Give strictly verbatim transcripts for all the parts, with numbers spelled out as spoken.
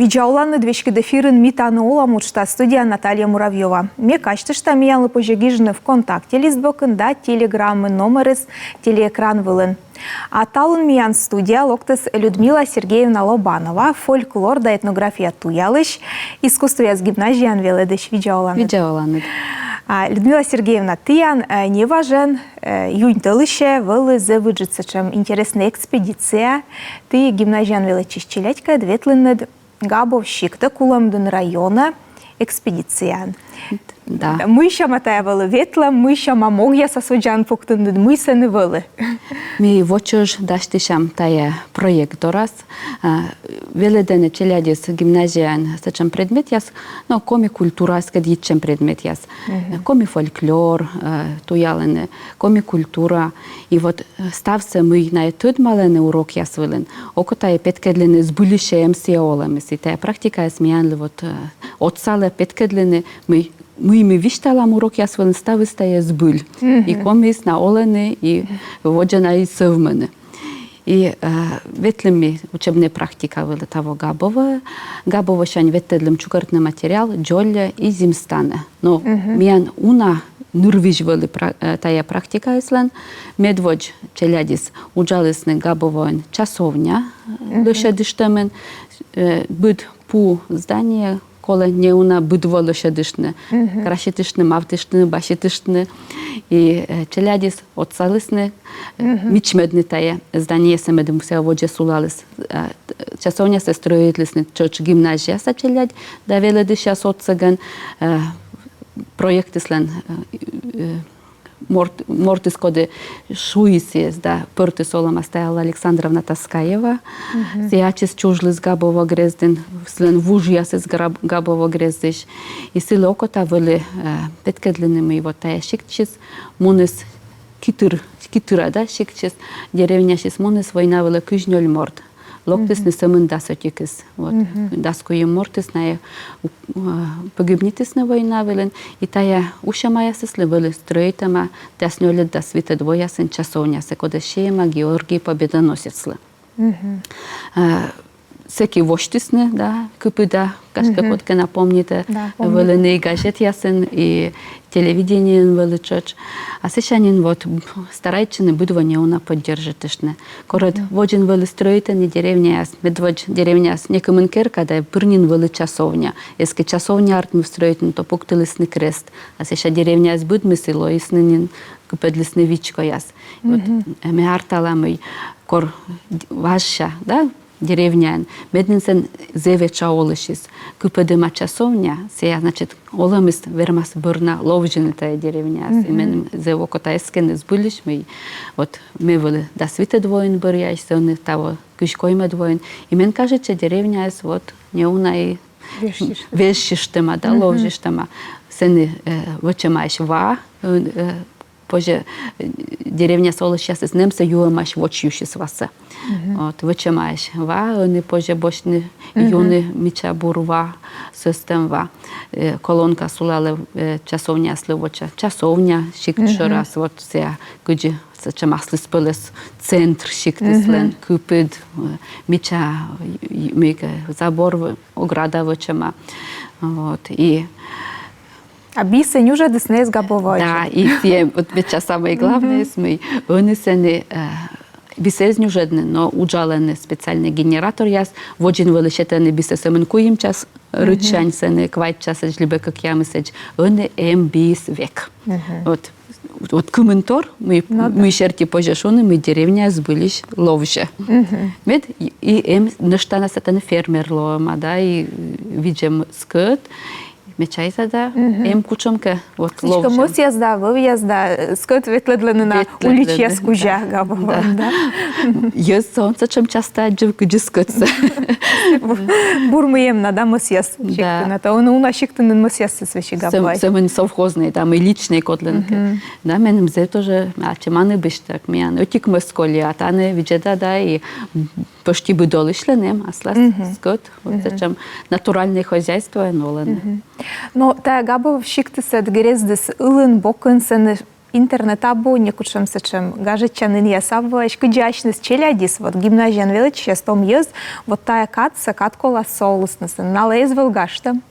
Видза оланныд, веськыд эфирын «Ми тані олам» уджтас, студияын Наталья Муравьёва. Ме казьтышта, миянлы позьӧ гижны ВКонтакте лист бокын да Телеграмын, номерыс телеэкран вылын. А талун миян студияӧ локтіс Людмила Сергеевна Лобанова, фольклор да этнография туялысь, искусствояс гимназияын велӧдысь. Видза оланныд. Видза оланныд. А, Людмила Сергеевна, тіян, э, неважӧн, э, юнь тӧлысьӧ вӧлі зэв ыджыд сэтшӧм интереснӧй экспедиция. Ті гимназияын велӧдчысь челядькӧд ветлінныд Габов сиктӧ, Кулӧмдін районӧ, экспедицияӧн. Да. Мый сяма тайӧ вӧлі ветлӧм, мый сяма могъясас водзын пуктінныд, мый сэні вӧлі? Ми во чӧж дасьтысям тайӧ проект дорас. А, велӧдӧны челядьыс гимназияын сэтшӧм предметъяс, но коми культураыскӧд йитчӧм предметъяс. Мгм. Коми фольклор, э, туялӧны, коми культура. И вот, э, ставсӧ, мый найӧ тӧдмалӧны урокъяс вылын, окота и петкӧдлыны, збыльысь-ӧ эм сійӧ олӧмыс. И тайӧ практикаыс миянлы вот, э, отсалӧ петкӧдлыны, мый, мый ми висьталам урокъяс вылын, ставыс тайӧ збыль. Мгм. И комиыс на олӧны, и водзӧ на и сӧвмӧны. И, э, ветлім ми учебнӧй практика вылӧ таво Габовоӧ. Габовосянь ветлӧдлім чукӧртны материал дзолльӧ и зимстанӧ. Но миян уна нырвизь вӧлі пра-, э, тайӧ практикаыслӧн. Медводз челядьыс уджалісны Габовоын часовня, э, лӧсьӧдыштӧмын, э, быд пу здание колӧ неуна быд во лӧсьӧдыштны, краситыштны, мавтыштны, баситыштны. И, э, челядьыс отсалісны, э, мичмӧдны тайӧ зданиесӧ, медым сійӧ водзӧ сулаліс. Э, часовнясӧ стрӧитлісны тшӧтш гимназияса челядь да велӧдысьяс отсӧгӧн, э, проектыслӧн, э, э, морт-, мортыс, коді шуис сійӧс да пӧртіс олӧмас, тайӧ Алла Александровна Таскаева. Сійӧ ачыс чужліс Габово грездын, сылӧн вужъясыс Граб-, Габово грездысь. И сылы окота вӧлі, э, петкӧдлыны, мый вот тайӧ сиктысь муніс китыр, китыра, да, сиктысь, деревняысь муніс война вылӧ кызь нёль морт. Локтісны сӧмын дас ӧтикыс. Вот. Дас куим мортыс найӧ, э, погибнитісны война вылын. И тайӧ усьӧмаясыслы вӧлі стрӧитӧма дас нёльӧд, дас витӧд воясын часовнясӧ, кодӧс сиӧма Георгий Победоносецлы. Э, сэки восьтісны, да, кыпыда, гашкӧ, кодкӧ на помнитӧ, да, помню, вӧліны и газетъясын, и телевидениеын вӧлі тшӧтш. А сысянь нин вот старайтчӧны быд во неуна поддержитыштны. Кор ӧд водзын вӧлі стрӧитӧны деревняяс, медводз деревняяс некымын керка да, пыр нин вӧлі часовня. Эськӧ часовня артмис стрӧитны, то пуктылісны крест. А сэсся деревняяс быдмис и лоисны нин, кыпӧдлісны вичкояс. Вот, э, ме артала, мый кор д-, важся, да, деревняын, мед нин сэн зэв этша олысьыс. Кыпӧдӧма часовня, сійӧ, значит, олӧмыс вермас бӧрна ловзьыны тайӧ деревняас. И меным зэв окота эскыны збыльысь, мый вот ме вӧлі дас витӧд воын бӧръяысь, сэні таво кызь коймӧд воын. И мен кажитчӧ, деревняыс вот неуна и вежсьыштӧма, да, ловзьыштӧма. Сэні, э, вӧчӧмаӧсь ва, э, э, позьӧ, э, деревняса олысьясыс нэмсӧ юӧмаӧсь водз юсьыс васӧ. Вот, вӧчӧмаӧсь ва, ӧні позьӧ босьтны, юны мича бур ва, сӧстӧм ва. Э, колонка сулалӧ, э, часовняыслы воча. Часовня сикт шӧрас, вот сійӧ кыдзи сэтшӧм аслыспӧлӧс центр сиктыслӧн, кыпыд, э, мича, э, мыйкӧ забор, в-, ограда вӧчӧма. Вот, и А бисӧ нюжӧдісны эз Габовоӧ? Да, и сійӧ, вот, медся самое главное, мый ӧні сэні, э, бисӧ эз нюжӧдны, но уджалӧны специальнӧй генераторъяс, водзын вӧлі сетӧны бисӧ сӧмын куим час рытсянь, сэні квайт часӧдз либӧ кӧкъямысӧдз, ӧні эм бис век. Вот, вот кымынтор, мый, мый серти позьӧ шуны, мый деревняыс збыльысь ловзьӧ. Мед и, и эм нӧшта на сэтӧні фермер лоӧма, да, и видзӧм скӧт, Ме чайта да, эм кутшӧмкӧ, вот, сідзкӧ ловзьӧм. Мӧсъяс да, вӧвъяс да, э, скӧт ветлӧдлӧны на уличьяс кузя, да. Габовоын, да. Йӧзсӧ он сэтшӧм часто аддзыв, кыдзи скӧтсӧ. Бур, мый эм на, да, мӧсъяс сиктын. А то он уна сиктын мӧсъяссӧ весиг абу. Сӧмын совхознӧй, да, мый личнӧй кодлӧнкӧ. Да, меным зэв тоже ачымӧн быдтор, миян ӧтик мӧс коли, а тані видзӧда да, и пӧшти быд олысьлӧн эм аслас скӧт, вот сэтшӧм натуральнӧй хозяйствоын олӧны. Но тайӧ Габов сиктысӧд грездыс ылын, бокын, сэні Интернет абу, некутшӧм сэтшӧм гажӧдчанінъяс абу, а кыдзи асьныс челядьыс, вот гимназияын велӧдчысьяс, том йӧз, вот тайӧ кадсӧ, кад колассӧ олісны сэн, налы эз вӧв гажтӧм?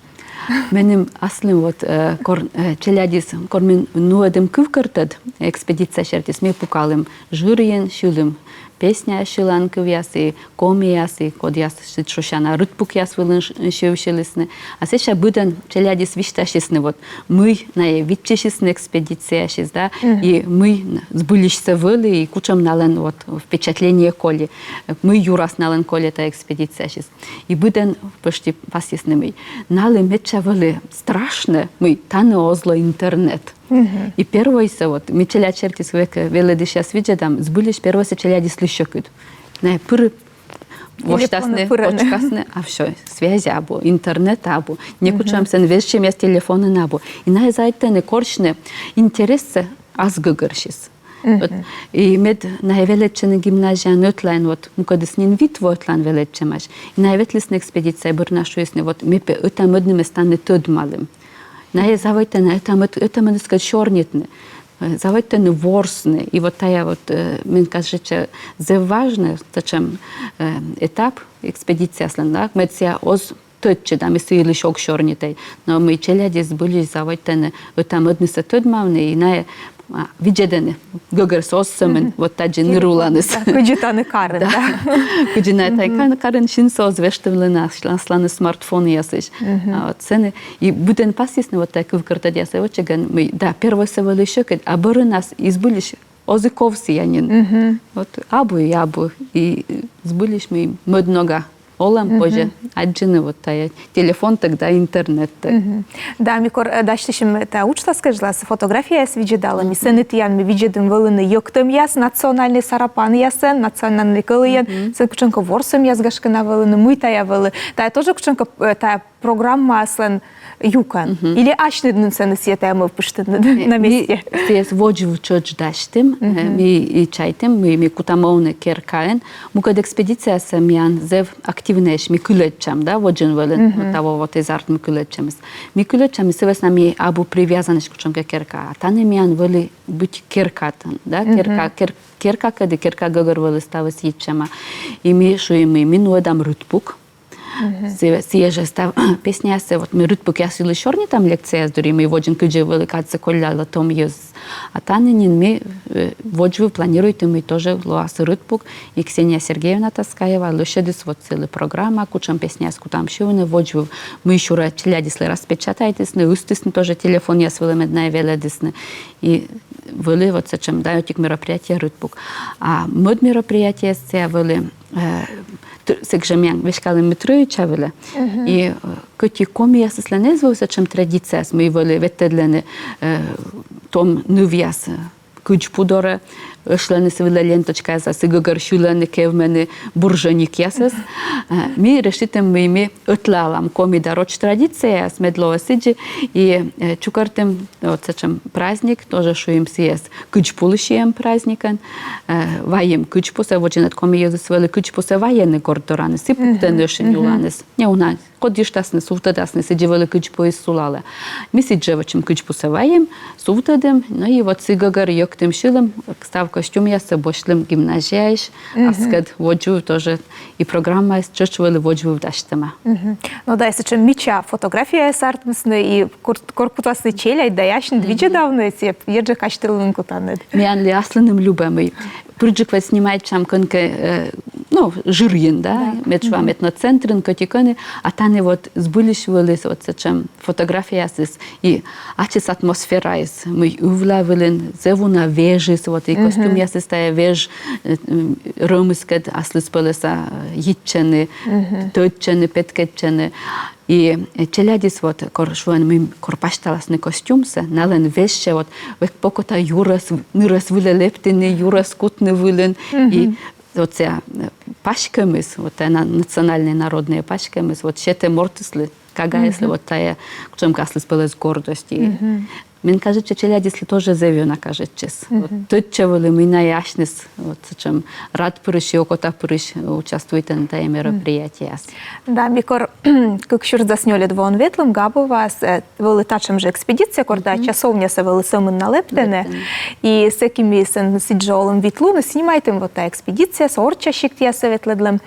Меным аслым вот, э, кор, э, челядьыс, кор ми нуӧдім кывкӧртӧд экспедиция сертиыс, ми пукалім жырйын, сьылім песня, сьыланкывъяс и комияс, и кодъяс сідз шусяна рытпукъяс вылын ш-, сьывсьылісны. А сэсся быдӧн челядьыс висьтасисны, вот, мый найӧ виччысисны экспедицияысь, да, и мый н-, збыльысь сійӧ вӧлі, и кутшӧм налӧн, вот, впечатление коли, мый юрас налӧн коли та экспедицияысь. И быдӧн пӧшти пасйисны, мый налы медся вӧлі страшнӧ, мый тані оз ло интернет. И первойсӧ, вот, ми челядь сертиыс век велӧдысьяс видзӧдам, збыльысь первойсӧ челядьыслы сьӧкыд. Найӧ пыр восьтасны, пырӧны, точкасны, а всё, связь абу, интернет абу, некутшӧм сэн вежсьӧмъяс телефонын абу. И найӧ заводитӧны корсьны интерессӧ ас гӧгӧрсьыс. Вот. И мед найӧ велӧдчӧны гимназияын ӧтлаын, вот, мукӧдыс нин вит во ӧтлаын велӧдчӧмаӧсь. И найӧ ветлісны экспедицияӧ, бӧрнас шуисны, вот, ме пӧ ӧта-мӧдным эз тані тӧдмалім. Найӧ заводитӧны ӧта-мӧд-, ӧта-мӧдыскӧд сёрнитны, э, заводитӧны ворсны. И вот тайӧ вот, э, мен кажитчӧ, зэв важнӧ, сэтшӧм, э, этап экспедицияыслӧн, да, мед сійӧ оз тӧдчы да, мый сы йылысь ог сёрнитӧй. Но мый челядьыс збыльысь заводитӧны ӧта-мӧднысӧ тӧдмавны, и найӧ, а, видзӧдӧны, гӧгӧрсӧ оз сӧмын, вот тадзи ныр уланыс. Да, кыдзи тані карын, да. Кыдзи найӧ тайӧ карын синсӧ оз вештывлыны ас-, асланыс смартфонъясысь. А вот сэні и быдӧн пасйисны вот тайӧ кывкӧртӧдъясӧ вотчигӧн, мый, да, первойсӧ вӧлі сьӧкыд, а бӧрынас и збыльысь оз и ков сійӧ нин. Вот абу и абу, и збыльысь, мый мӧд нога олӧм позьӧ аддзыны вот тайӧ телефонтӧг да интернеттӧг. Да, ми кор, э, дасьтысим тайӧ уджтас кежлас, фотографияяс видзӧдалӧм, и сэні тіян ми видзӧдім вӧліны йӧктӧмъяс национальнӧй сарапанъясӧн, национальнӧй кӧлуйӧн, сэн кутшӧмкӧ ворсӧмъяс, гашкӧ, на вӧліны, мый тайӧ вӧлі. Тайӧ тоже кутшӧмкӧ, э, тайӧ программаыслӧн юкӧн. Или асьныд нин сэні сійӧс тайӧ мӧвпыштінныд на месте? Ми сійӧс водзвыв тшӧтш дасьтім, э, ми и чайтім, ми, ми кутам овны керкаын. Мукӧд экспедицияясӧ миян зэв активнӧйӧсь, ми кылӧдчам, да, водзын вӧлі, таво вот эз артмы кылӧдчӧмыс. Ми кылӧдчам, и сы вӧсна ми абу привязаннӧйӧсь кутшӧмкӧ керкаӧ. А тані миян вӧлі быть керкаӧн, да, керка, кер-, керкакӧд и керка гӧгӧр вӧлі ставыс йитчӧма. И ми шуим, ми, ми нуӧдам рытпук. Сійӧ, сійӧ жӧ став песняяссӧ, вот ми рытпукъяс йылысь сёрнитам лекцияяс дырйи, мый водзын кыдзи вӧлі, кадсӧ коллялӧ том йӧз. А тані нин ми, э, водзвыв планируйтім, мый тоже лоас рытпук, и Ксения Сергеевна Таскаева лӧсьӧдіс вот сылы программа, кутшӧм песняяс кутам сьывны водзвыв, мый сюрӧ челядьыслы распечатайтісны, ыстісны тоже телефонъяс вылӧ, мед найӧ велӧдісны. И вӧлі вот сэтшӧм, да, ӧтик мероприятие рытпук. А мӧд мероприятие сійӧ вӧлі, э, т-, сэк жӧ миян веськалім ми Троиця вылӧ. И, э, кӧть и комиясыслӧн эз вӧв сэтшӧм традицияяс, мый вӧлі ветлӧдлӧны, э, том нывъяс, э, кыдз пу дорӧ, ӧшлӧны сы вылӧ ленточкаяс, сы гӧгӧр сьылӧны, кевмӧны буржӧникъясӧс. Э, ми решитім, мый ми ӧтлаалам коми да роч традицияяс, мед лоӧ сідзи, и, э, чукӧртім вот сэтшӧм праздник, тоже шуим сійӧс кыдз пулы сиӧм праздникӧн, э, вайим кыдз пусӧ, водзынад коми йӧзыс вӧлі кыдз пусӧ вайӧны горт дораныс, и пуктӧны ӧшинь уланыс. Неуна кодйыштасны, сувтӧдасны, сідзи вӧлі кыдз пуыс сулалӧ. Ми сідз жӧ вӧчим, кыдз пусӧ вайим, сувтӧдім, но и вот сы гӧгӧр йӧктім, сьылім, став костюмъяссӧ босьтлім гимназияысь, аскӧд водзвыв тоже, и программаыс тшӧтш вӧлі водзвыв дасьтӧма. Ну да, и сэтшӧм мича фотографияяс артмисны, и кор-, кор кутасны челядь да асьныд видзӧдавны, сійӧ еджыд казьтылыны кутанныд. Миянлы аслыным любӧ, мый пырджык вед снимайтчам кӧнкӧ, э, ну, жырйын, да, мед шуам, этноцентрын, кӧть и кӧні, а тані вот збыльысь вӧлі вот сэтшӧм фотографияясыс, и ачыс атмосфераыс, мый ывла вылын зэв уна вежыс, вот и костюмъясыс тайӧ веж, э, м, рӧмыскӧд аслыспӧлӧса, э, йитчӧны, тӧдчӧны, петкӧдчӧны. И, э, челядьыс вот, кор шуӧны, мый кор пасьталасны костюмсӧ, налӧн вежсьӧ вот век покота юрӧс, нырӧс вылӧ лэптыны, юрӧс кутны вылын. И вот сійӧ, э, паськӧмыс, вот, э, на-, национальнӧй, народнӧй паськӧмыс, вот сетӧ мортыслы, кагаыслы, вот тайӧ кутшӧмкӧ аслыспӧлӧс гордость. И Мен кажется, челядьыслы тоже зэв ёна кажитчис. Вот тӧдчӧ вӧлі, мый найӧ асьныс вот сэтшӧм рад пырысь и окота пырысь участвуйтӧны тайӧ мероприятиеас. Да, ми кор кык сюрс дас нёльӧд воын ветлім Габовоас, э, вӧлі татшӧм жӧ экспедиция, кор тайӧ часовнясӧ вӧлі сӧмын на лэптӧны. И сэки ми сэн сідзжӧ олім вит лун и снимайтім вот тайӧ экспедициясӧ, орчча сиктъясӧ ветлӧдлім.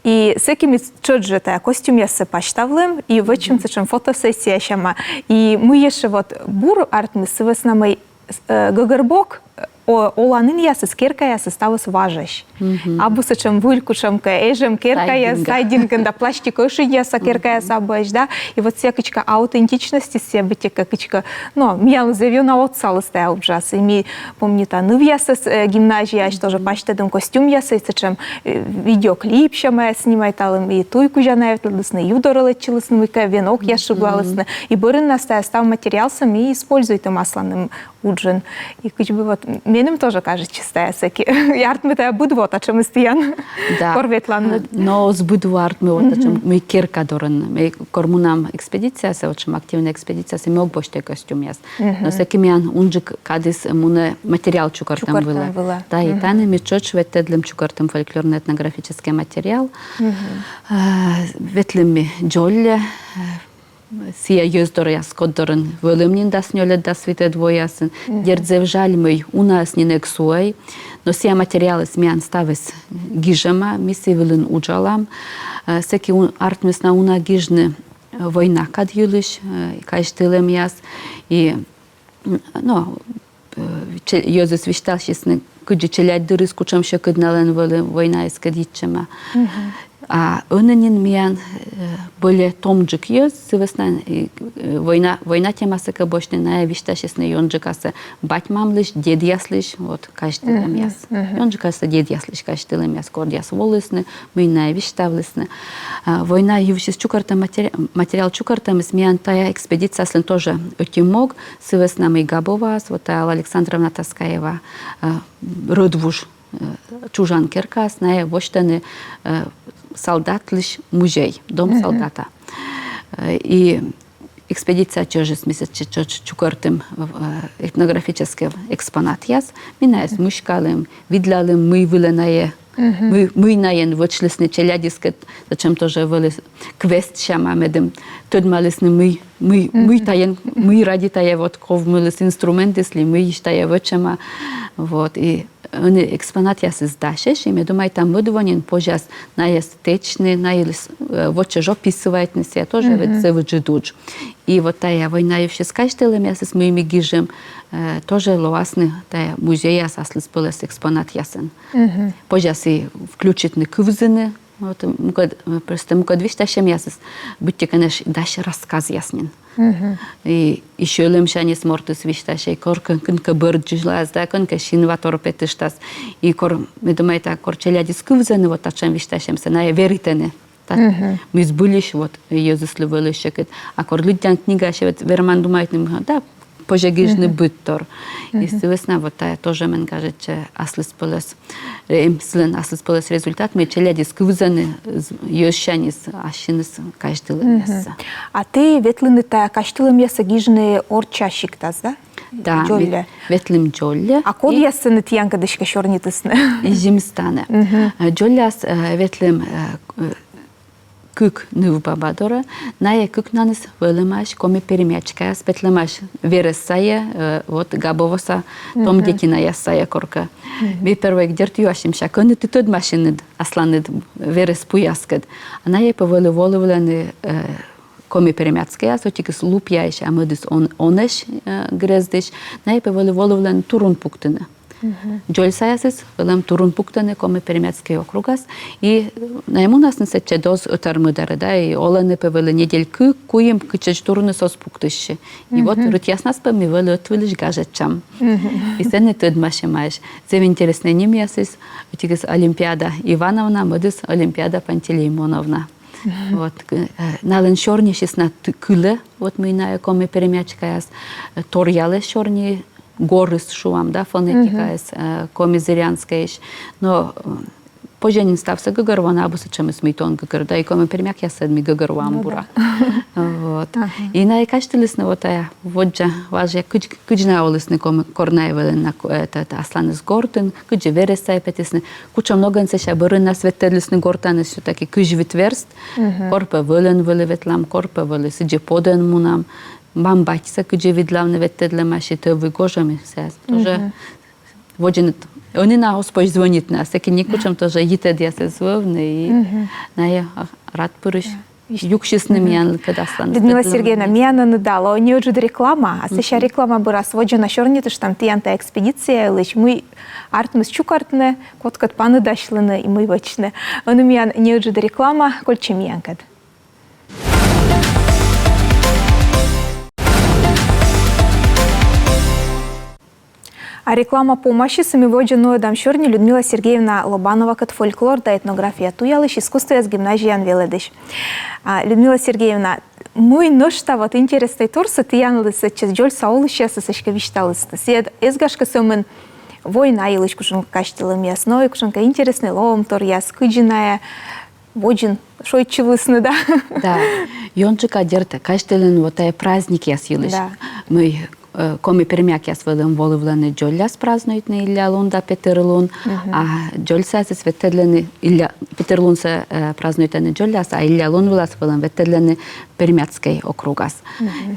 И сэки ми тшӧтш жӧ тайӧ костюмъяссӧ пасьтавлім и вӧчим сэтшӧм фотосессия сяма. И мый ещӧ вот бур артмис, сы вӧсна мый, э, гӧгӧрбок, э, о-, оланінъясыс, керкаясыс ставыс важӧсь. Абу сэтшӧм выль кутшӧмкӧ эжӧм керкаяс, сайдингӧн да пластик ӧшиньяса керкаяс абуӧсь, да. И вот сійӧ кыдзкӧ аутентичностьыс сійӧ быттьӧкӧ кыдзкӧ, но, миянлы зэв ёна отсаліс тайӧ уджас. И ми, помнита, нывъясӧс, э, гимназияысь тоже пасьтӧдім костюмъяссӧ, и сэтшӧм, э, видеоклип сямаяс снимайталім, и туй кузя найӧ ветлӧдлісны, ю дорӧ лэччылісны, мыйкӧ венокъяс шыблалісны. И бӧрыннас тайӧ став материалсӧ ми используйтім асланым уджын. И кыдз бы вот меным тоже кажитчис тайӧ сэки. И артмӧ, тайӧ быд во татшӧмыс тіян. Да. Кор ветланныд. Но оз быд во артмы вот татшӧм, мый керка дорын. Ми кор мунам экспедициясӧ, вот сэтшӧм активнӧй экспедициясӧ, ми ог босьтӧй костюмъяс. Но сэки миян унджык кадыс мунӧ материал чукӧртӧм вылӧ. Чукӧртӧм вылӧ. Да, и тані ми тшӧтш ветлӧдлім чукӧртӧм фольклорно-этнографическӧй материал. А, ветлім ми Дзолльӧ, а, сійӧ йӧз дорас, код дорын вӧлім нин дас нёльӧд, дас витӧд воясын. Дерт, зэв жаль, мый унаыс нин эг суӧй, но сійӧ материалыс миян ставыс гижӧма, ми сы вылын уджалам. Э, сэки ун-, артмис на уна гижны, э, война кад йылысь, э, казьтылӧмъяс. И, м, но, э, че-, йӧзыс висьтасисны, кыдзи челядь дырыс, кутшӧм сьӧкыд налӧн вӧлі войнаыскӧд йитчӧма. А ӧні нин миян, э, более томджык йӧз, сы вӧсна, э, война, война темасӧ кӧ босьтны, найӧ висьтасисны ёнджыкасӧ бать-мамлысь, дедъяслысь, вот, казьтылӧмъяс. Ёнджыкасӧ дедъяслысь казьтылӧмъяс, кодъяс волісны, мый найӧ висьтавлісны. А война йывсьыс чукӧртӧм матери-, материал чукӧртӧмыс миян тайӧ экспедицияыслӧн тоже ӧти мог, сы вӧсна мый Габовоас, вот тайӧ Алла Александровна Таскаева, э, рӧдвуж, э, чужан керкаас, найӧ восьтӧны, э, солдатлысь музей, дом солдата. Э, и экспедиция чӧжыс ми сэтчӧ чу-, чукӧртім, э, этнографическӧй экспонатъяс, ми найӧс мыськалім, видлалім, мый вылӧ найӧ, мый, мый найӧн вӧчлісны челядьыскӧд, зачем тоже вӧлі квест сяма, медым тӧдмалісны, мый, мый, мый тайӧн, мый ради тайӧ вот ковмыліс, инструментыс ли, мыйысь тайӧ вӧчӧма. Вот, и ӧні экспонатъясыс дасьӧсь, и ме думайта, мӧд во нин позяс найӧс тэчны, найӧс, э, воча жӧ описывайтны, сійӧ тоже ведь зэв ыджыд удж. И вот тайӧ война йывсьыс казьтылӧмъясыс, мый ми гижим, э, тоже лоасны тайӧ музейас аслыспӧлӧс экспонатъясӧн. Позяс и включитны кывзыны, вот, мукӧд, э, просто мукӧд висьтасьӧмъясыс быттьӧкӧ нӧ дась рассказъяс нин. И, и сьӧлӧмсяньыс мортыс висьтасьӧ, кор кӧ-, кӧнкӧ бӧрддзылас да кӧнкӧ синва тор петыштас. И кор, ме думайта, кор челядьыс кывзӧны вот татшӧм висьтасьӧмсӧ, найӧ веритӧны. Та-, мый збыльысь вот йӧзыслы вӧлі сьӧкыд. А кор лыддян книгаысь, вот верман думайтны, да, позьӧ гижны быдтор. И сы вӧсна вот тайӧ тоже, мен кажется, аслыспӧлӧс, э, эм, сылӧн аслыспӧлӧс результат, мый челядьыс кывзӧны, з-, йӧзсяньыс ассьыныс казьтылӧмъяссӧ. А ті ветлінныд тайӧ казьтылӧмъяссӧ гижны орчча сиктас, да? Да, Дзолльӧ. Вет-, ветлім Дзолльӧ. А кодъяс сэні тіянкӧд эськӧ сёрнитісны? Эжымстанӧ. Э, Дзолльӧас, э, ветлім, э, к-, э, кык нывбаба дорӧ, найӧ кыкнанныс вӧлӧмаӧсь коми-перемячкаяс, петлӧмаӧсь верӧс сайӧ, э, вот Габовоса том детинаяс сайӧ коркӧ. Ми первой, дерт, юасим, мися, кӧні ті тӧдмасинныд асланыд верӧс пуяскӧд. А найӧ пӧ вӧлі волывлӧны, э, коми-перемячкаяс, ӧтикыс Лупьяысь, а мӧдыс Он-, Онӧсь, э, грездысь, найӧ пӧ вӧлі волывлӧны турун пуктыны. Дзоль саясыс вӧлӧм турун пуктӧны коми-перемячкӧй округас, и найӧ мунасны сэтчӧ оз ӧтар-мӧдарӧ, да, и олӧны пӧ вӧлі недель кык, куим, кытчӧдз туруныс оз пуктысьы. И вот рытъяснас пӧ ми вӧлі ӧтвылысь гажӧдчам. И сэні тӧдмасьӧмаӧсь. Зэв интереснӧй нимъясыс, ӧтикыс Олимпиада Ивановна, мӧдыс Олимпиада Пантелеймоновна. Вот, к-, э, налӧн сёрнисьыс на т-, кылӧ, вот мый найӧ коми-перемячкаяс, э, торъялӧ сёрни, горыс, шуам, да, фонетикаыс, э, коми-зырянскӧйысь. Но, э, Позьӧ нин ставсӧ гӧгӧрвоны, абу сэтшӧмыс, мый тон гӧгӧр, да и коми пермякъяссӧ ми гӧгӧрвоам бура. Вот. И найӧ казьтылісны вот тайӧ водзджык важъя, кыдз, кыдз найӧ олісны, кор найӧ вӧліны на, это, асланыс гортын, кыдзи верӧс сайӧ петісны, кутшӧм ногӧн сэсся бӧрыннас ветлӧдлісны гортаныс, всё-таки кызь вит верст, кор пӧ вӧлӧн вӧлі ветлам, кор пӧ вӧлі сідзи подӧн мунам, мам-батьсӧ кыдзи видлавны, ветлӧдлӧмаӧсь, тӧв и гожӧм, и сэсся тоже. Водзын ӧні на оз позь звӧнитны, а сэки некутшӧм тоже йитӧдъяс эз вӧвны, и найӧ рад пырысь юксисны миянлы, кӧд асланыс. Людмила Сергеевна, миян ӧні да лоӧ неыджыд реклама, а сэсся реклама бӧрас водзӧ на сёрнитыштам тіян та экспедиция йылысь, мый артмис чукӧртны, кодкӧд паныдасьлыны и мый вӧчны. Ӧні миян неыджыд реклама, кольччӧй миянкӧд. А реклама помасис, и ми водзӧ нуӧдам сёрни Людмила Сергеевна Лобановакӧд, фольклор да этнография туялысь, искусствояс гимназияын велӧдысь. А, Людмила Сергеевна, мый нӧшта вот интереснӧйторсӧ тіянлы сэтчӧс дзольса олысьясыс эськӧ висьталісны? Сійӧ эз, гашкӧ, сӧмын война йылысь кутшӧмкӧ казьтылӧмъяс, но и кутшӧмкӧ интереснӧй лоӧмторъяс, кыдзи найӧ водзын шойччылісны, да? Да. Ёнджыка, дерт, казьтылӧны вот тайӧ праздникъяс йылысь. Да. Мый, э, коми-пермякъяс вӧлӧм волывлӧны дзолляс празднуйтны, Илля лун да Петыр лун, а дзольсаясыс ветлӧдлӧны Илля, Петыр лунсӧ, э, празднуйтӧны дзолляс, а Илля лун вылас вӧлӧм ветлӧдлӧны Пермяцкӧй округас.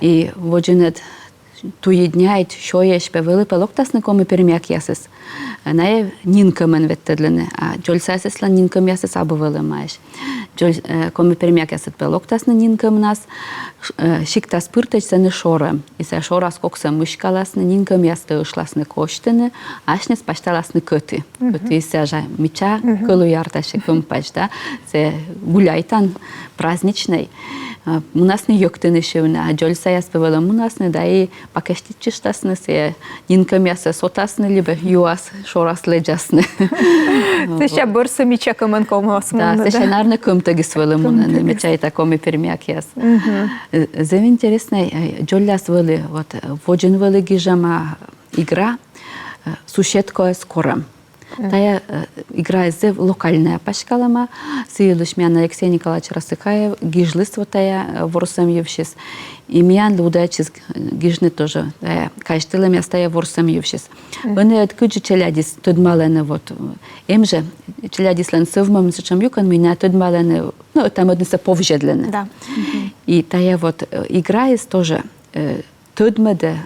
И водзынӧд туйӧдняӧсь, сёйӧсь пӧ, вӧлі пӧ локтасны коми-пермякъясыс. Найӧ нинкӧмӧн ветлӧдлӧны, а дзольсаясыслӧн нинкӧмъясыс абу вӧлӧмаӧсь. Дзоль-, э, коми-пермякъясыс пӧ локтасны нинкӧмнас, ш-, э, сиктас пыртӧдз сэні шорӧм. И сэсся шорас коксӧ мыськаласны, нинкӧмъястӧ ышласны косьтыны, асьныс пасьталасны кӧті. Кӧті сэсся жӧ мича кӧлуяртассьӧ кӧм пась, да, сійӧ гуляйтан праздничнӧй. Э, мунасны йӧктыны, сьывны, а дзольсаяс пӧ вӧлӧм мунасны, да и пакӧститчыштасны сійӧ, нинкӧмъяссӧ сотасны либӧ юас шорас лэдзасны. Сэсся бӧрсӧ мича кӧмӧн ковмас мунны, да? Сэсся, наверно, кӧмтӧгыс вӧлӧм мунӧны, ме чайта, коми-пермякъяс. Э, зэв интереснӧй, э, дзоляс вӧлі, вот, э, водзын вӧлі гижӧма игра, э, «Суседкаӧс корӧм». Тайӧ, э, играыс зэв локальнӧя паськалӧма, сы йылысь миян Алексей Николаевич Рассыкаев гижліс вот тайӧ, э, ворсӧм йывсьыс. И миянлы удайтчис, э, гижны тоже тайӧ казьтылӧмъяс тайӧ ворсӧм йывсьыс. Ӧні ӧд кыдзи челядьыс тӧдмалӧны, вот, э, эм жӧ челядьыслӧн сӧвмӧм сэтшӧм юкӧн, мый найӧ тӧдмалӧны, ну, ӧта-мӧднысӧ повзьӧдлӧны. Да. И тайӧ вот, э, играыс тоже, э, тӧдмӧдӧ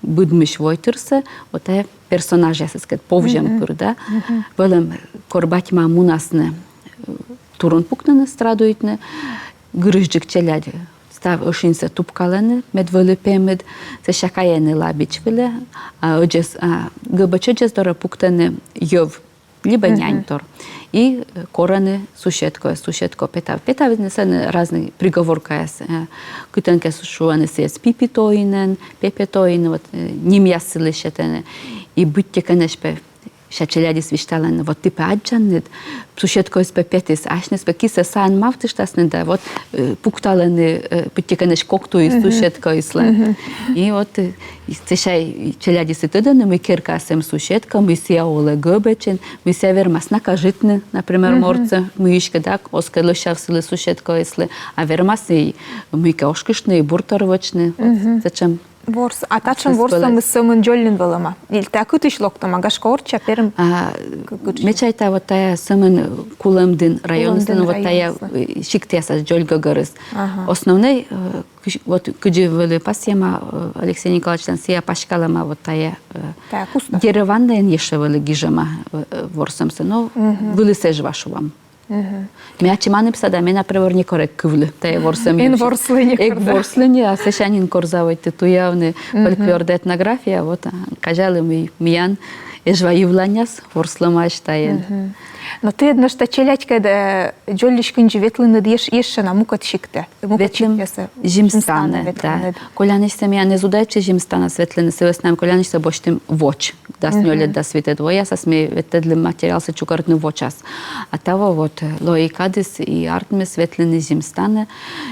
быдмысь войтырсӧ вот тайӧ персонажъясыскӧд повзьӧм пыр, да. Вӧлӧм, кор бать-мам мунасны, э, турун пуктыны, страдуйтны, гырысьджык челядь став ӧшиньсӧ тупкалӧны, мед вӧлі пемыд, сэсся кайӧны лабич вылӧ, а ӧдзӧс, а, гӧбӧч ӧдзӧс дорӧ пуктӧны йӧв либӧ нянь тор. И, э, корӧны суседкаӧс, суседка, петав. Петавныс, ӧні разнӧй приговоркаяс, э, кытӧнкӧ шуӧны сійӧс Пипи Тоинӧн, Пепе Тоинӧн, вот, э, нимъяс сылы сетӧны. И быттьӧкӧ нӧшта пӧ сэсся челядьыс висьталӧны: вот ті пӧ аддзанныд, суседкаыс пӧ петіс, асьныс пӧ кисӧ саӧн мавтыштасны да, вот, э, пукталӧны, э, быттьӧкӧ нӧшта кок туйыс суседкаыслӧн. И вот, э, и сэсся челядьыс и тӧдӧны, мый керкаас эм суседка, мый сійӧ олӧ гӧбӧчын, мый сійӧ вермас накажитны, например, мортсӧ мыйыськӧ, да, оз кӧ лӧсяв сылы, суседкаыслы, а вермас и мыйкӧ ошкыштны, и буртор вӧчны. Вот сэтшӧм. Ворс-, а татшӧм ворсӧмыс сӧмын дзоль нин вӧлӧма? Или тайӧ кытысь локтӧма, гашкӧ, орчча, Пермь? А, ме чайта, вот тайӧ сӧмын Кулӧмдін районыслӧн, вот тайӧ, э, сиктъясас дзоль гӧгӧрыс. Основнӧй, э, кыдз-, вот кыдзи вӧлі пасъяма, э, Алексей Николаевичлӧн, сійӧ паськалӧма вот тайӧ, э, деревяннӧйӧн ещӧ вӧлі гижӧма, э, э, ворсӧмсӧ, но вылыс Эжва, шуам. Ме ачым ӧні писӧда, ме, например, некор эг кывлы тайӧ ворсӧм йывсьыс. Эн ворслы некор, да? Эг ворслы ни, а сэсся нин, кор заводиті туявны фольклор да этнография, вот, а, казялі, мый миян Эжва йывланьяс ворслӧмаӧсь тайӧн. Но ті ӧд нӧшта челядькӧд, э, дзольысь кындзи ветлінныд ещ-, ещӧ на мукӧд сиктӧ? Ветлім Зимстанӧ, да. Колянысьсӧ миян эз удайтчы Зимстанас ветлыны, сы вӧсна мый колянысьсӧ босьтім воч. Дас нёльӧд, дас витӧд воясас ми ветлӧдлім материалсӧ чукӧртны вочас. А таво вот, Лои кадыс и артмис ветлыны зимстанӧ.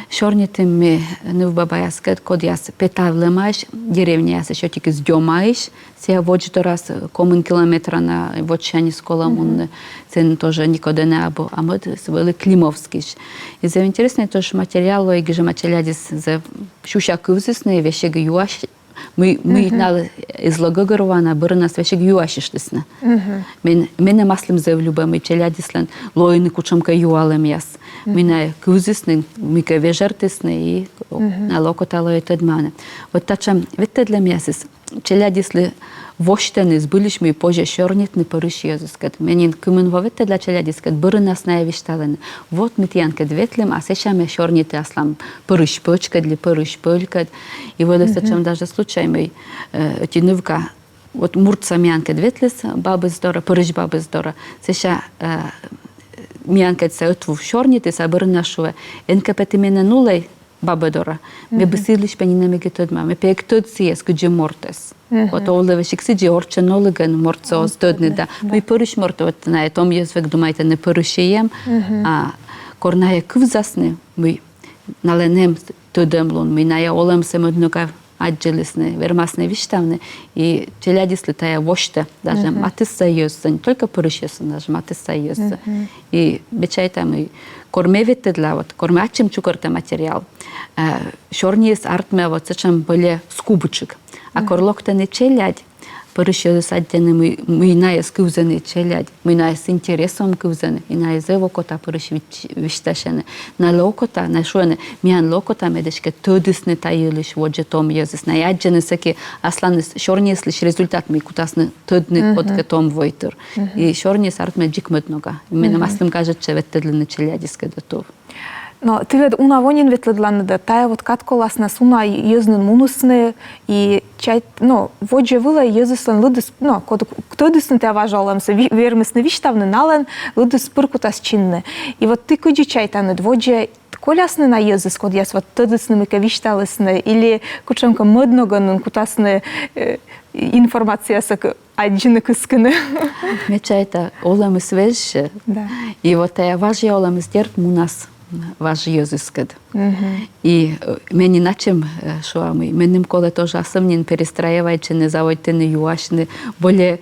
Сёрнитім ми нывбабаяскӧд, кодъяс петавлӧмаӧсь, деревняясысь ӧтикыс Дёмаысь, сійӧ водз дорас, комын километра на водзсяньыс колӧ мунны, сэн тоже некод энӧ абу, а мӧд вӧлі Климовскысь. И зэв интереснӧй тоже материал лои, гижӧма, челядьыс зэв сюся кывзісны, весиг юась, мый, мый налы эз ло гӧгӧрвоана, бӧрынас весиг юасьыштісны. Мен, меным аслым зэв любӧ, мый челядьыслӧн лоины кутшӧмкӧ юалӧмъяс. Мый найӧ кывзісны, мыйкӧ вежӧртісны, и налы окота лои тӧдмавны. Вот татшӧм ветлӧдлӧмъясыс челядьыслы восьтӧны збыльысь, мый позьӧ сёрнитны пӧрысь йӧзыскӧд. Ме нин кымын во ветлӧдла челядьыскӧд, бӧрынас найӧ висьталӧны: вот ми тіянкӧд ветлім, а сэсся ме сёрниті аслам пӧрысь пӧчкӧд ли пӧрысь пӧлькӧд. И вӧлі сэтшӧм даже случай, мый, э, ӧти нывка вот муртса миянкӧд ветліс бабыс дорӧ, пӧрысь бабыс дорӧ. Сэсся, э, миянкӧд сійӧ ӧтвыв сёрнитіс, а бӧрынас шуӧ: энкӧ пӧ ті менӧ нулӧй бабӧ дорӧ, ме бы сы йылысь пӧ нинӧм эг и тӧдмав, ме пӧ эг тӧд сійӧс, кыдзи мортӧс. Вот овлӧ весиг сідзи, орччӧн олігӧн мортсӧ оз тӧдны, да. Мый пӧрысь морт, вот найӧ том йӧз век думайтӧны, пӧрысь эм, а кор найӧ кывзасны, мый налӧн эм тӧдӧмлун, мый найӧ олӧмсӧ мӧд нога аддзылісны, вермасны висьтавны, и челядьыслы тайӧ восьтӧ даже матыссаяссӧ, не только пӧрысьяссӧ, даже матыссаяссӧ. И ме чайта, мый кор ме ветлӧдла, вот кор ме ачым чукӧрта материал, э, сёрниыс артмӧ вот сэтшӧм более скупчик. А кор локтӧны челядь, пӧрысьяс аддзӧны, мый, мый найӧс кывзӧны челядь, мый найӧс интересӧн кывзӧны, и найӧ зэв окота пӧрысь висьтасьӧны. Налы окота, найӧ шуӧны, миянлы окота, мед эськӧ тӧдісны та йылысь водзӧ том йӧзыс. Найӧ аддзӧны сэки асланыс сёрниыслысь результат, мый кутасны тӧдны кодкӧ том войтыр. И сёрниыс артмӧ дзик мӧд нога. Меным аслым кажитчӧ, ветлӧдлыны челядьыскӧд ӧтув. Но ті ведь уна во нин ветлӧдланныд да, тайӧ вот кад коласнас уна йӧз нин мунісны, и чай, но водзӧ вылӧ йӧзыслӧн лыдыс, но код тӧдісны тайӧ важа олӧмсӧ, вермисны висьтавны, налӧн лыдыс пыр кутас чинны. И вот ті кыдзи чайтанныд, водзӧ колясны на йӧзыс, кодъяс вот тӧдісны, мыйкӧ висьталісны, или кутшӧмкӧ мӧд ногӧн нин кутасны, э, информациясӧ аддзыны, кыскыны? Ме чайта, олӧмыс вежсьӧ. Да. И вот тайӧ важъя олӧмыс, дерт, мунас важ йӧзыскӧд. И, э, ме нин ачым, э, шуа, мый меным колӧ тоже асывнин перестраивайтчыны, заводитны юасьны более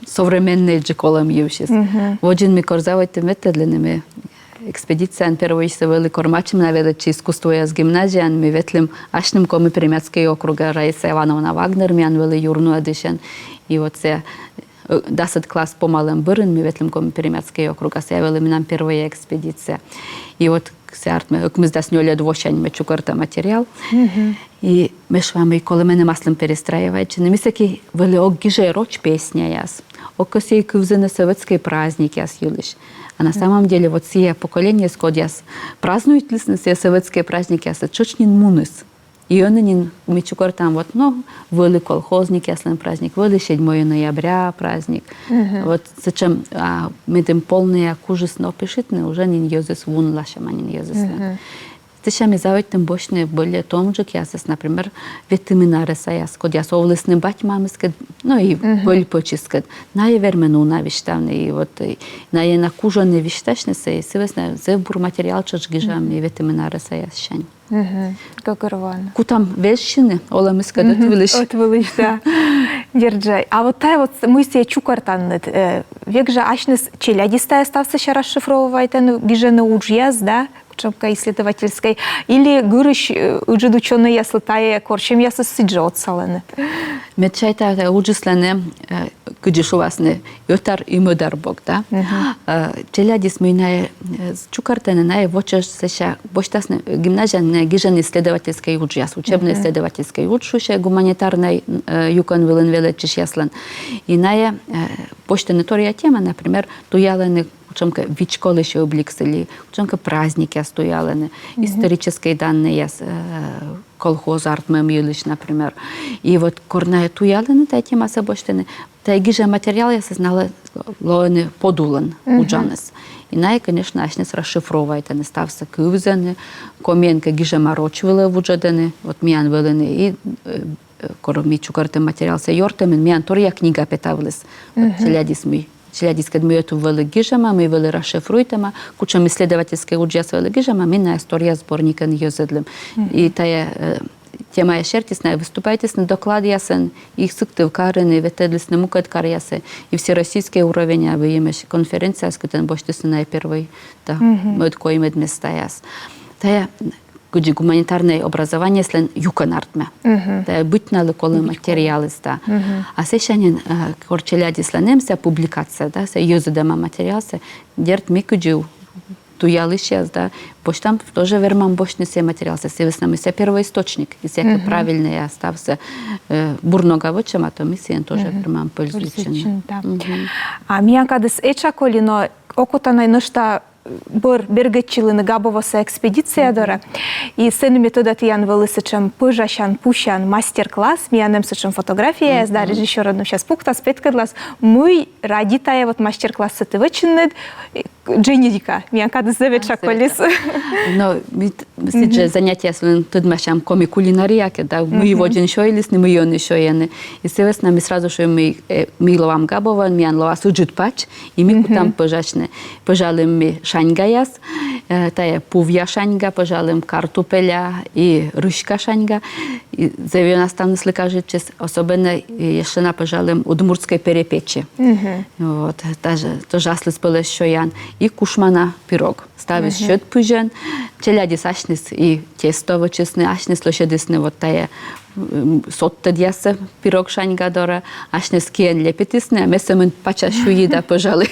современнӧйджык олӧм йывсьыс. Водзын ми кор заводитім ветлӧдлыны, ми экспедицияын первойсӧ вӧлі, кор ме ачым на велӧдчи искусствояс гимназияын, ми ветлім асьным Коми-Пермяцкӧй округӧ, Раиса Ивановна Вагнер миян вӧлі юрнуӧдысьӧн. И вот сійӧ, э, дасӧд класс помалӧм бӧрын ми ветлім Коми-Пермяцкӧй округӧ, сійӧ вӧлі менам первойя экспедиция. И вот сійӧ артмӧ ӧкмысдас нёльӧд восянь ме чукӧрта материал. И ме шуа, мый колӧ меным аслым перестраивайтчыны. Ми сэки вӧлі ог гижӧй роч песняяс, ог кӧсйӧй кывзыны сӧветскӧй праздникъяс йылысь. А на самом деле вот сійӧ поколениеыс, кодъяс празднуйтлісны сійӧ сӧветскӧй праздникъяссӧ, тшӧтш нин муніс. И ӧні нин ми чукӧртам вот, но, вӧлі колхозникъяслӧн праздник, вӧлі седьмое ноября праздник. Вот сэтшӧм, а, медым полнӧя кужыс нопишитны, уже нин йӧзыс вунласьӧма нин йӧзыслӧн. Сэсся ми заводитім босьтны более томджыкъясӧс, например, ветымын арӧсаяс, кодъяс овлісны бать-мамыскӧд, но и пӧль-пӧчыскӧд. Найӧ вермӧны уна висьтавны, и вот, и найӧ на кужӧны висьтасьнысӧ, и сы вӧсна зэв бур материал тшӧтш гижам ми ветымын арӧсаяссянь. Гӧгӧрвоана. Кутам вежсьыны олӧмыскӧд ӧтвылысь. Ӧтвылысь, да. Дерт жӧ. А вот тайӧ вот мый сійӧ чукӧртанныд, э, век жӧ асьныс челядьыс тайӧ ставсӧ сэсся расшифровайтӧны, гижӧны уджъяс, да? Кутшӧмкӧ исследовательскӧй. Или гырысь, э, ыджыд учёнӧйяслы тайӧ корсьӧмъясыс сідзжӧ отсалӧны? Ме чайта, тайӧ уджыслӧн эм, э, кыдзи шуасны, ӧтар и мӧдар бок, да? Э, челядьыс, мый найӧ, э, чукӧртӧны, найӧ воча сэсся босьтасны, э, гимназияын найӧ гижӧны исследовательскӧй уджъяс, учебно-исследовательскӧй удж шусьӧ гуманитарнӧй, э, юкӧн вылын велӧдчысьяслӧн. И найӧ, э, босьтӧны торъя тема, например, туялӧны кутшӧмкӧ вичколысь обликсӧ ли, кутшӧмкӧ праздникъяс туялӧны, историческӧй данныйяс, э, колхоз артмӧм йылысь, например. И вот кор найӧ туялӧны, тайӧ темасӧ босьтӧны, тайӧ гижӧм материалъясыс налы лоӧны подулын уджаныс. И найӧ, конечно, асьныс расшифровайтӧны, ставсӧ кывзӧны, комиӧн кӧ гижӧма, роч вылӧ вуджӧдӧны, вот миян вӧліны и, э, кор ми чукӧртім материал, сійӧ ёртӧмын, миян торъя книга петавліс. Вот челядьыс, мый челядьыскӧд, мый ӧтув вӧлі гижӧма, мый вӧлі расшифруйтӧма, кутшӧм исследовательскӧй уджъяс вӧлі гижӧма, ми найӧс торъя сборникӧн йӧзӧдлім. И тайӧ, э, темаяс сертиыс найӧ выступайтісны докладъясӧн, и Сыктывкарын, и ветлісны мукӧд каръясӧ, и всероссийскӧй уровеня выйым эмӧсь конференцияяс, кытӧн босьтісны найӧ первой да мӧд-коймӧд местаяс. Тайӧ кыдзи гуманитарнӧй образованиеыслӧн юкӧн артмӧ. Тайӧ быть налы колӧ материалыс да. А сэсся нин, э, кор челядьыслӧн эмӧсь публикация да, сійӧ йӧзӧдӧма материалсӧ, дерт, ми кыдзи туялысьяс да, босьтам, тоже вермам босьтны сійӧ материалсӧ, сы вӧсна мый сійӧ первоисточник, и сійӧ правильнӧй, а ставсӧ, э, бур нога вӧчӧма, то ми сійӧн тоже вермам пользуйтчыны. Пользуйтчыны, да. А миян кадыс этша коли, но окота на нӧшта бӧр бергӧдчылыны Габовса экспедиция дорӧ. И сэні ме тӧда, тіян вӧлі сэтшӧм пӧжасян, пусян мастер-класс, миян эм сэтшӧм фотографияяс, да, режиссёр ӧд нин сейчас пуктас, петкӧдлас, мый ради тайӧ вот мастер-классӧ ті вӧчинныд, э, дженерика, миян кадыс зэв этша колис. Но ми т-, сідз жӧ занятиеяс вылын тӧдмасям коми кулинария кӧ, да, мый водзын сёйлісны, мый ӧні сёйӧны. И сы вӧсна ми сразу шуим, мый, э, ми лоам Габовоын, миян лоас ыджыд пач, и ми кутам пӧжасьны. Пӧжалім ми шаньгаяс, э, тайӧ пувъя шаньга, пӧжалім картупеля и рыська шаньга. И зэв ёна ставныслы кажитчис, особенно, э, ещӧ на пӧжалім удмуртскӧй перепечи. Вот, даже тоже аслыспӧлӧс сёян. И кушмана пирог. Ставыс сьӧд пызьӧн. Челядьыс асьныс и тесто вӧчисны, асьныс лӧсьӧдісны вот тайӧ м, содтӧдъяссӧ пирог шаньга дорӧ, асьныс киӧн лепитісны, а ме сӧмын пача сюйи да пӧжалі.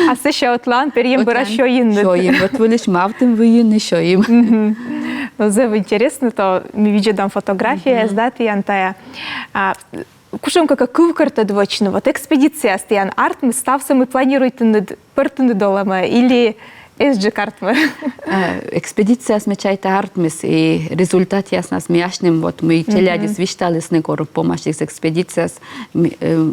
А сэсся ӧтлаын перйим бӧрас сёйинныд. Сёйим, вот выльысь мавтім выйны, сёйим. Ну, зэв интереснӧ, то ми видзӧдам фотографияяс, да, тіян тайӧ. А, кутшӧмкӧ кӧ кывкӧртӧд вӧчны, вот экспедицияыс тіян артмис ставсӧ, мый планируйтінныд, пӧртінныд олӧмӧ, или эз жӧ артмы? Э, экспедицияыс, ме чайта, артмис, и результатъяснас ми асьным, вот, мый челядьыс висьталісны, кор помасис экспедицияыс, ми, э,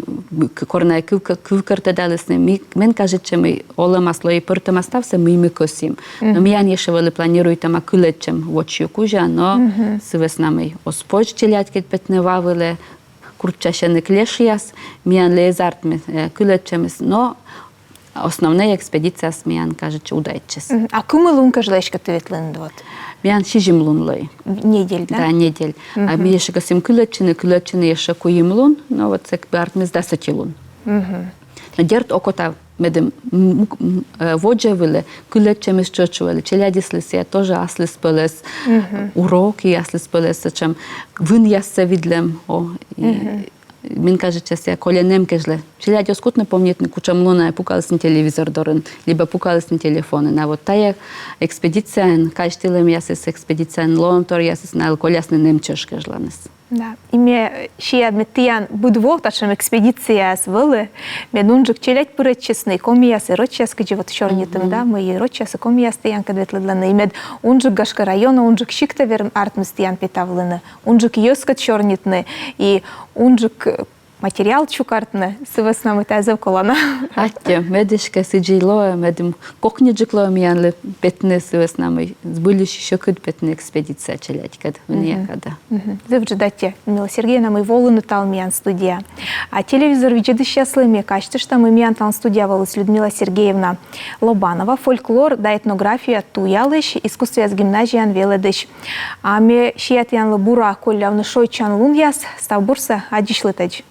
к-, кор найӧ кыв-, кывкӧртӧдалісны, ми, мен кажитчӧ, мый олӧмас лои пӧртӧма ставсӧ, мый ми кӧсйим. Но миян ещӧ вӧлі планируйтӧма кылӧдчӧм водз ю кузя, но сы вӧсна мый оз позь челядькӧд петны ва вылӧ, курччасьӧны клешъяс, миянлы эз артмы, э, кылӧдчӧмыс, но основнӧй экспедицияыс миян, кажитчӧ, удайтчис. Мгм. А кымын лун кежлӧ эськӧ ті ветлінныд вот? Миян сизим лун лои. Недель, да? Да, недель. А ми ещӧ кӧсйим кылӧдчыны, кылӧдчыны ещӧ куим лун, но вот сэк бы артмис дас ӧти лун. Мгм. Но дерт, окота, медым м-, м-, э, водзӧ вылӧ кылӧдчӧмыс тшӧтш вӧлі. Челядьыслы сійӧ тоже аслыспӧлӧс урок и аслыспӧлӧс сэтшӧм вынъяссӧ видлӧм, о, и мен кажитчӧ, сійӧ колян эм кежлӧ. Челядь оз кутны помнитны, кутшӧм лунӧ пукалісны телевизор дорын, либӧ пукалісны телефонын. А вот тайӧ экспедицияын казьтылӧмъясыс, экспедицияын лоӧмторъясыс налы колясны нэм чӧж кежлӧныс. Да. И ме сиа, мед тіян быд во татшӧм экспедицияяс вӧлі, мед унджык челядь пырӧдчисны, комияс и рочьяс, кыдзи вот сёрнитім, да, мый и рочьяс и комияс тіянкӧд ветлӧдлӧны, и мед унджык, гашкӧ, районӧ, унджык сиктӧ вермӧ артмис тіян петавлыны, унджык йӧзкӧд сёрнитны, и унджык, э, материал чукӧртны, сы вӧсна мый тайӧ зэв колана. Аттьӧ, мед эськӧ сідзи лоӧ, медым кокниджык лоӧ миянлы петны, сы вӧсна мый збыльысь сьӧкыд петны экспедицияӧ челядькӧд, ӧнія кадӧ. Мгм. Зэв ыджыд аттьӧ, Людмила Сергеевна, мый волінныд талун миян студияӧ. А телевизор видзӧдысьяслы ме казьтышта, мый миян талун студияӧ воліс Людмила Сергеевна Лобанова, фольклор да этнография туялысь, искусствояс гимназияӧн велӧдысь. А ме сиа тіянлы бура коллявны шойччан лунъяс, став бурсӧ, аддзысьлытӧдз.